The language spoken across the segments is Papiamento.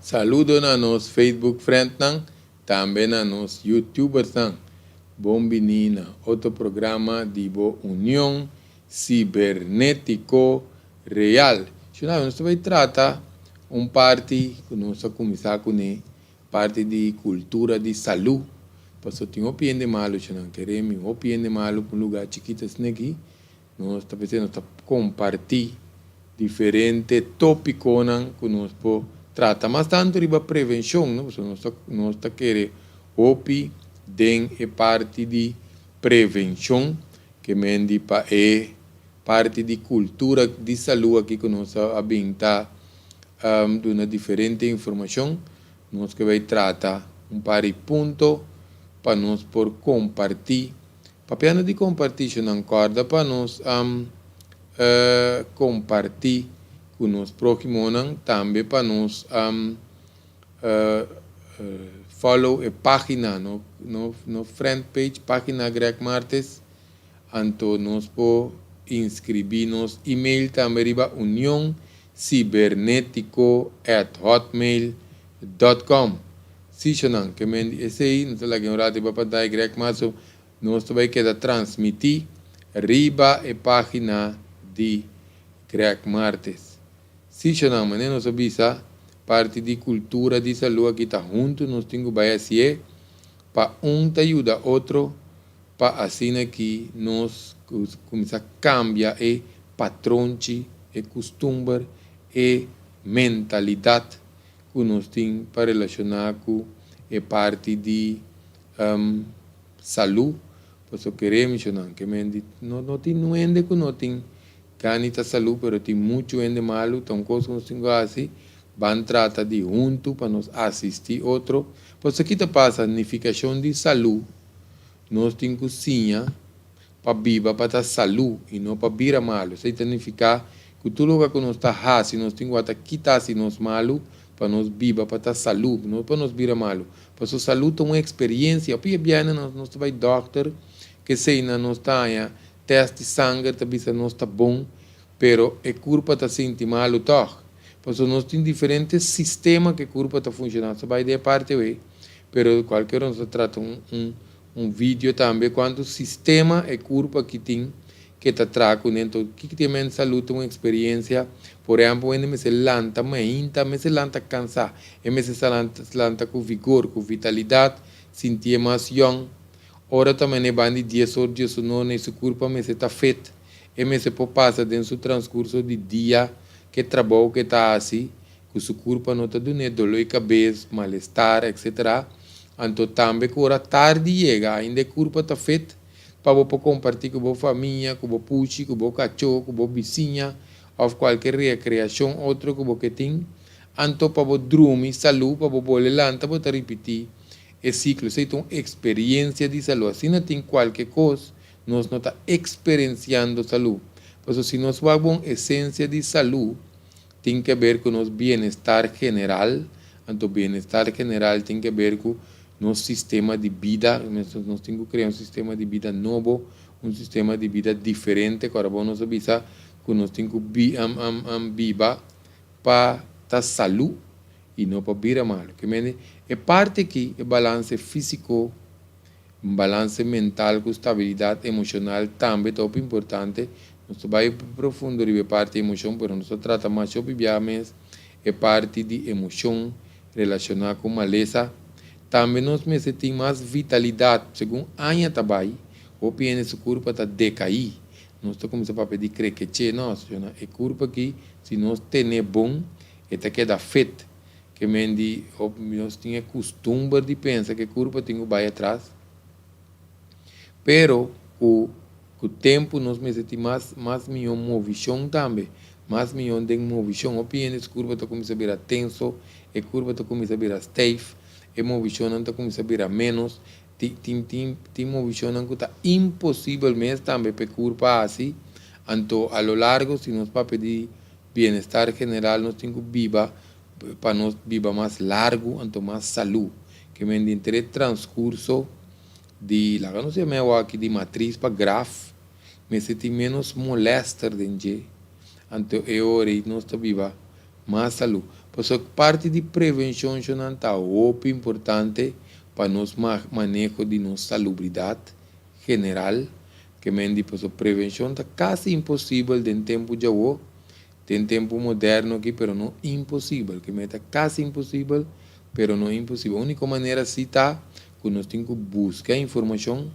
Saludo na nos Facebook friendnan, tambe na nos YouTubersnan. Bon bini na otro programa di bo Union Cibernetico Real. Shuna, nos ta bay trata un parti cu nos a cuminsa cune, parti di cultura di salu. Paso tin hopi hende malo, shunan, kere mi hopi hende malo pa un lugar chikito asina aki. Nos ta pensé nos ta comparti diferente topiconan cu nos por trata mas tanto riba prevencion, no? Pasobra nos ta kere hopi den e parti di prevencion, ke mendi pa e parti di cultura di salud aki cu nos a bin ta duna diferente informacion. Nos ke bay trata un par di punto pa nos por comparti. Papiando di comparti, nan, corda pa nos comparti cu nos proximonan, tambe pa nos follow e pagina, no, no, no friend page, pagina Greg Martes, anto nos por inscribi nos email tambe riba unioncibernetico@hotmail.com. Si, nan, ke men esey, nos laga un rato riba pantaya Greg Martes, nos ta bay keda transmiti riba e pagina di Greg Martes. Si, nan, manera nos bisa, parti di cultura di salud aki ta hunto, nos tin cu bay asina, pa un ta yuda otro, pa asina cu nos cuminsa cambia e patronchi, e custumber, e mentalidad cu nos tin pa relaciona cu e parti di salud. Paso kere menciona, ke men no, no tin hende cu no tin gana ta salud, pero tin mucho hende malo, ta un cos cu nos tin cu haci, ban trata di hunto pa nos asisti otro. Paso kico ta pasa, nificacion di salud, nos tin cu siña pa biba pa ta salud y no pa bira malo. Esey ta nifica cu tur loke cu nos ta haci, nos tin cu kita si nos malo, pa nos biba pa ta salud, no pa nos bira malo. Paso salud ta un experiencia. Pia biaha nos ta bay doctor, cu esey na nos ta test di sanger, ta bisa nos ta bon, pero e curpa ta sinti malo toch. Paso nos tin diferente sistema cu e curpa ta funciona. So bay di parti we, pero cualkier nos trata un video tambe cuanto sistema e curpa cu tin cu ta traha dentro. Cu tin salud un experiencia. Por ehempel, unda mester lanta mainta, mester lanta cansa, y mester lanta, lanta cu vigor, cu vitalidad, sinti mas young. Ora tambe e banda 10 or, 10 no, su curpa mester ta fit. Y mester por pasa den su transcurso di dia, cu trabou cu ta asina, cu su curpa no ta duna dolor di cabes, malestar, etc. Anto tambe cu ora tardi yega, ainda e curpa ta fit, pa bo comparti cu bo famia, cu bo puchi, cu bo cacho, cu bo bisiña, of cualkier recreacion otro cu bo ke tin. Anto pa bo drumi, salud, pa bo bolbe lanta, bo ta ripiti e ciclo. Esey ta un experiencia di salud. Asina tin cualkier cos, nos no ta experienciando salud. Paso si nos wak un esencia di salud, tin cu ber cu nos bienestar general. Anto bienestar general tin cu ber cu nos sistema di bida. Nos tin cu crea un sistema di bida nobo, un sistema di bida diferente. Awor nos bisa cu nos tin cu biba pa ta salud y no pa bira malo. Ke men e parti aki e balance fisico, un balance mental cu stabilidad emocional tambe ta importante. Nos ta bay profundo riba parti di emocion, pero nos ta trata mas mes e parti di emocion relaciona cu malesa. Tambe nos mester tin mas vitalidad, segun aña ta bay, hopi hende su curpa ta decai. Nos ta cuminsa papia di crekeche, no, e curpa aki, si nos tene bon, e ta keda fit. Ke men di, nos tin custumber di pensa cu e curpa tin cu bay atras. Pero cu tempo nos mester tin mas miho movecion tambe, mas miho den movecion. Hopi hende e curpa ta cuminsa bira tenso, e curpa ta cuminsa bira stijf, e movecion ta cuminsa bira menos. Tin movecion cu ta imposibel mes tambe pa e curpa asina. Anto, a lo largo, si nos papia di bienestar general, nos tin cu biba pa nos biba mas largo, anto mas salud. Ke men den transcurso di, laga nos yama aki di matriz pa graf, mester tin menos molester den dje. Anto e ora nos ta biba mas salud. Pasobra parti di prevenshon shonnan ta hopi importante pa nos maneho di nos salubridat general. Ke men di pasobra prevenshon ta kasi imposibel den tempu djawo, den tempu moderno aki, pero no imposibel. Ke men ta kasi imposibel, pero no imposibel. Uniko manera si ta ku nos tin ku buska informashon,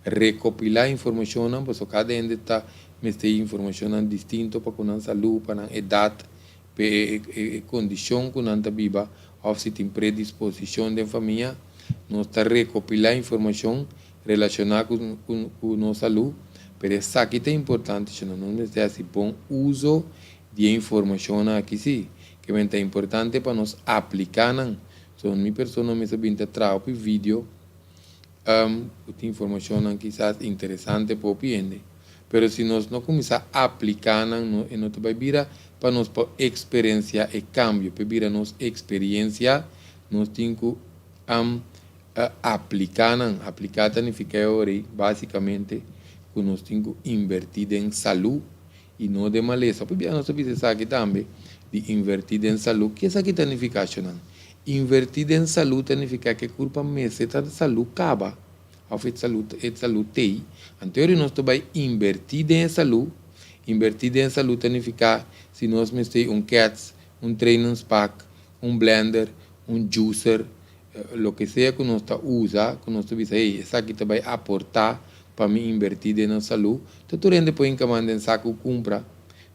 rekopilá informashonnan, pasobra kada hende ta mester informashonnan distinto pa ku nan salú, pa nan edat, p'e e kondishon ku nan ta biba òf si tin predisposishon den famia. Nos ta rekopilá informashon relashoná ku nos salú, pero esaki ta importante shona nos mester hasi bon uso di e informashonnan aki si, ke men ta importante pa nos apliká nan. So mi persona mester bin ta traha hopi video ku tin informashonnan kisas interesante pa hopi hende, pero si nos no kuminsá apliká nan no e no ta bai bira pa nos por eksperensiá e kambio, pa e bira nos eksperensia nos tin ku apliká nan. Apliká ta nifiká e ora ei básikamente ku nos tin ku invertí den salú i no den malesa. Hopi bia nos ta bisa esaki tambe, di invertí den salú. Ke esaki ta nifiká, shonnan? Invertí den salú ta nifiká ku e kurpa mester ta salú kaba òf e salú e salú t'ei. Anto ora nos ta bai invertí den e salú, invertí den e salú ta nifiká si nos mester un kèts, un trainingspak, un blender, un juicer, loke sea ku nos ta usa, ku nos ta bisa, hey, esaki ta bai aportá pa mi invertí den nos salú, ta tur hende por hinka man den saku kumpra.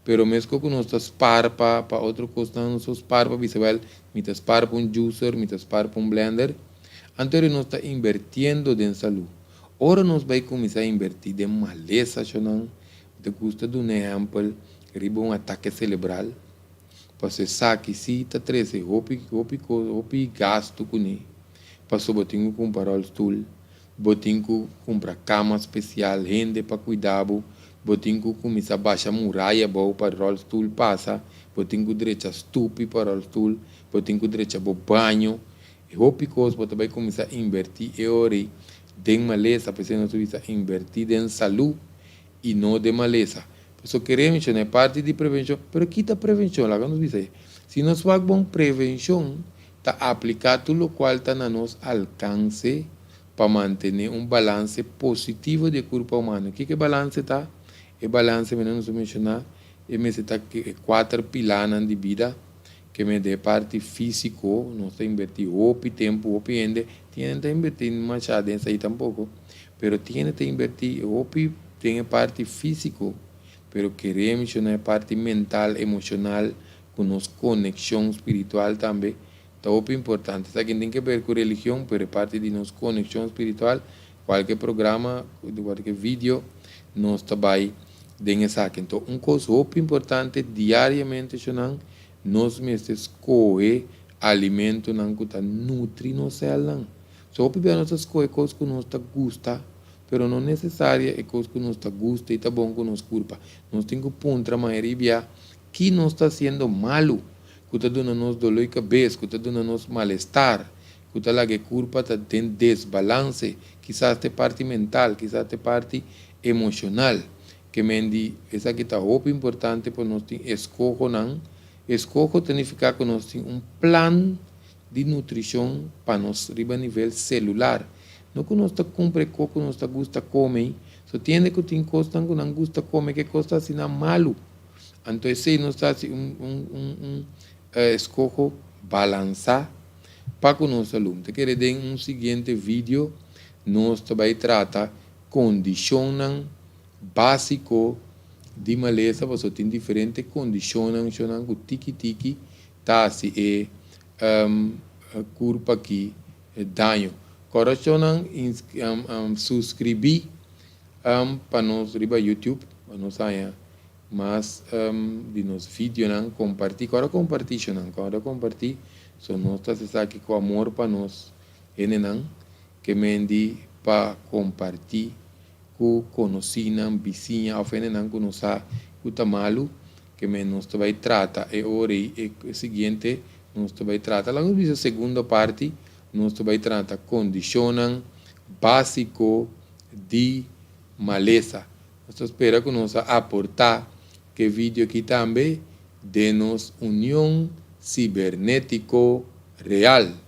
Pero meskos ku nos ta spar pa pa otro kosnan, nos por spar pa bisa, wèl, mi ta spar pa un juicer, mi ta spar pa un blender. Anto ora nos ta invertiendo den salú. Ora nos bai kuminsá invertí den malesa, shonnan, mi ta gusta duna ehèmpel riba un atake selebral. Paso esaki si ta trece hopi hopi cos hopi gasto cune. Paso bo tin cu cumpra rolstoel, bo tin cu cumpra cama special, hende pa cuida bo, bo tin cu cuminsa basha muraya abou pa rolstoel pasa, bo tin cu drecha stupi pa rolstoel, bo tin cu drecha bo baño. E hopi cos bo ta bay cuminsa inverti e ora ey den malesa, p'esey nos ta bisa inverti den salud i no den malesa. Pasobra kere menshoná e parti di prevenshon, pero ki ta prevenshon? Laga nos bisa ei. Si nos wak bon, prevenshon ta apliká tur lokual ta na nos alkanse pa mantené un balanse positivo di e kurpa humano. Kiko e balanse ta? E balanse, manera nos a menshoná, e mester ta e kuater pilánan di bida, ke mester e parti físiko, nos ta invertí hopi tempu, hopi hende, tin hende ta invertí mashá den esei tampoko. Pero tin hende ta invertí hopi den e parti físiko, pero kere menshoná e parti mental, emoshonal, ku nos konekshon spiritual tambe ta hopi importante. Esaki no tin ke ber ku religion, pero e parti di nos konekshon spiritual, kualke programa, kualke video nos ta bai den esaki. Enton un kos hopi importante diariamente shonnan, nos mester skohe alimentonan ku ta nutri nos sèlnan. So hopi bia nos ta skohe kos ku nos ta gusta, pero no nesesaria e kos ku nos ta gusta i ta bon ku nos kurpa. Nos tin ku puntra mayoria bia ki nos ta hasiendo malu ku ta duna nos doló i kabes, ku ta duna nos malestar, ku ta laga e kurpa ta den desbalanse, kisas ta e parti mental, kisas ta e parti emoshonal. Ke men di esaki ta hopi importante pa nos tin eskohonan. Eskoho ta nifiká ku nos tin un plan di nutrishon pa nos riba nivel selular. No ku nos ta kumpra e kos ku nos ta gusta kome, so tin hende ku tin kosnan ku nan gusta kome ku e kos ta hasi nan malu. Anto esei nos ta hasi un un un un eskoho balansá pa ku nos salú. Mi ta kere den un siguiente video nos ta bai trata kondishonnan básiko di malesa pasobra tin diferente kondishonnan shonnan ku tiki tiki ta hasi e kurpa aki daño. Kòrashonnan suskribí pa nos riba YouTube pa nos haña mas di nos videonan. Kompartí, kòrda kompartí shonnan, kòrda kompartí so nos ta hasi esaki ku amor pa nos hendenan ke mendi pa kompartí ku konosínan, bisiña òf hendenan ku nos sa ku ta malu. Ke men nos ta bai trata e ora ei, e siguiente nos ta bai trata, laga nos bisa segundo parti, nos ta bai trata kondishonnan básiko di malesa. Nos ta spera ku nos a aportá ku e video aki tambe den nos union. Sibernétiko Real.